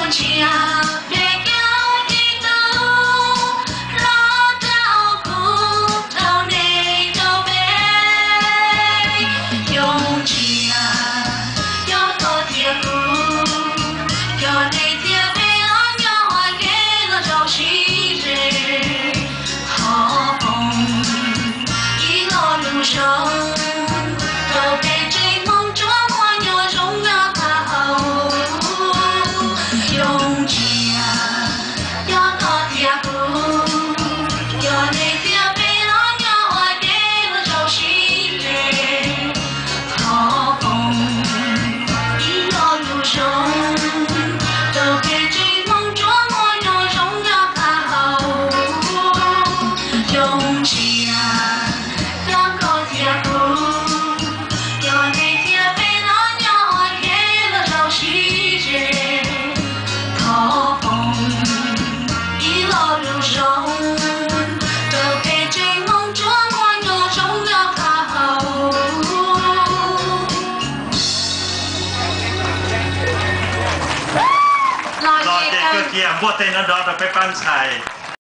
Ntsia peb cov txiv tub hlob rau kuv, rau nej rau peb. Yoov Ntsia, cov koj thiab kuv, cov nej thiab peb los nyob ua ke los rau sib ze. Thov foom ib lo lus zoo rau peb tsev Hmoob tsuas muaj nyob zoo nyob qab hau. Yoov Ntsia, cov koj thiab kuv, cov nej thiab peb los nyob ua ke los rau sib ze. Thov foom ib lo lus zoo rau peb tsev Hmoob tsuas muaj nyob zoo nyob qab hau. Yoov Ntsia, cov koj thiab kuv, cov nej thiab peb los nyob ua ke los rau sib ze. Thov foom ib lo lus zoo rau peb tsev Hmoob tsuas muaj nyob zoo nyob qab hau. Los ces kawg kiag npuaj teg nrov nrov rau peb pab ntxhais.